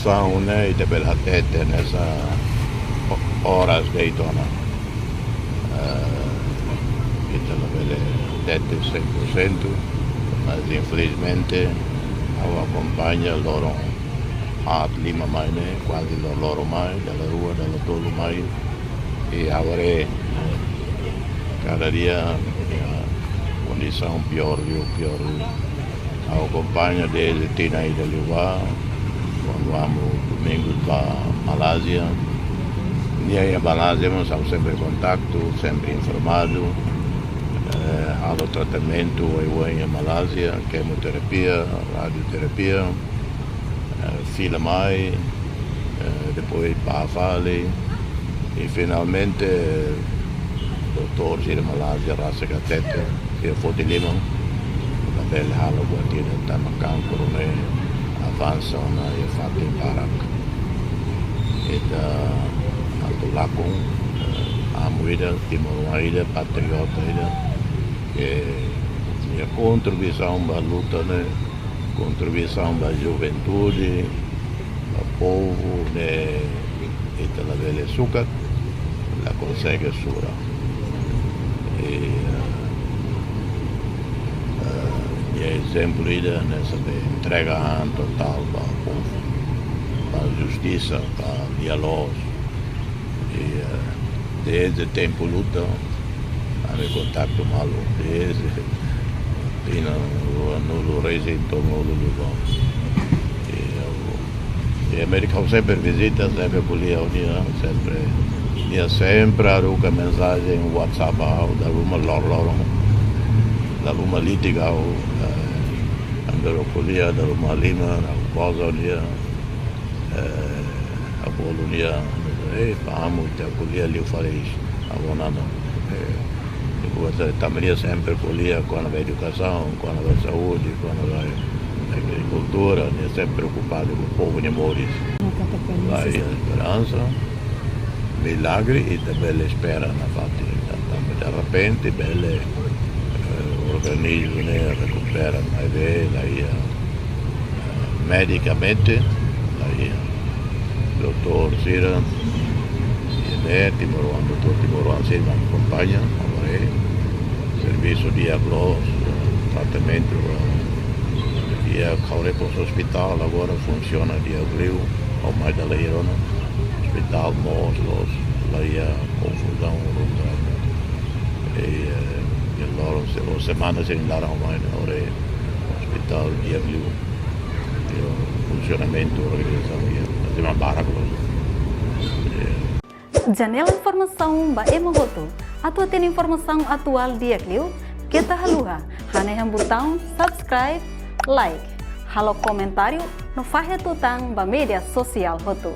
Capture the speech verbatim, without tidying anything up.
Situasaun ne'e ita bele hatete hanesan oras de'it ona. Eh, ita labele hatete cem por cento, mas infelizmente ha'u akompaña loron haat lima mai ne'e, kuaze loroloron mai, dala rua, dala tolu mai. I agora kada dia, ya, kondisaun piór liu, piór liu. Ha'u akompaña dezde tinan ida liubá, kuandu amu domingu ba Malázia. Nia iha Malázia, mas ha'u sempre kontaktu, sempre informadu. Eh, halo tratamentu oioin iha Malázia, kemoterapia, radioterapia, eh, fila mai, eh, depois bá fali, i finalmente, eh, doutór sira Malázia rasik hatete, sira foti liman, labele halo buat ida tanba kankru ne'e avansa ona iha fatin barak. Ita atu lakon, eh, amu ida, timoroan ida, patriota ida, ke nia kontribuisaun ba luta ne'e, kontribuisaun ba juventude, ba povu ne'e ita labele sukat, la konsege sura. I, eh, eh, nia ezemplu ida hanesan be entrega an totál ba povu, ba justisa, ba lia-loos. I, eh, dezde tempu luta, ami kontaktu malu, dezde tinan ruanulu-resin, tolunulu-resin. I, eh, i Amérika ha'u sempre vizita, sempre ko'alia ho nia, sempre, nia sempre haruka mensajen WhatsApp ha'u, dala ruma loroloron, dala ruma litik ha'u, eh, ami ko'alia, dala ruma liman, ha'u goza ho nia, eh, ha'u bolu nia, eh, ba amu ita ko'alia liu fali iis, ha'u bolu ona. Eh, depois, eh, tanba nia sempre ko'alia kona-ba edukasaun, kona-ba saúde, kona-ba agrikultura, nia sempre preokupadu ho povu nia moris. Ba iha esperansa, milagre ita bele espera nafatin, tanba derrepente bele, eh, organizmu ne'e rekupera, maibé la iha, eh, medikamente, la iha doutór sira, i ne'e timoroan, doutór timoroan sira mak akompaña, agora servisu di'ak loos, tratamentu, eh, iha Cauré Poço Hospital agora funsiona di'ak liu, ha'u mai dala hira ona, ospitál moos loos, la iha konfuzaun, rota. I, eh, i loron se, o semana sira laran mai ne'e, agora ospitál di'ak liu. I funsionamentu organizasaun iha, mas ema barak loos. Eh. Janela informasaun ba ema hotu. Atu hatene informasaun atuál di'ak liu, keta haluha hanehan butaun subscribe, like, halo komentáriu no fahe tutan ba média sosiál hotu.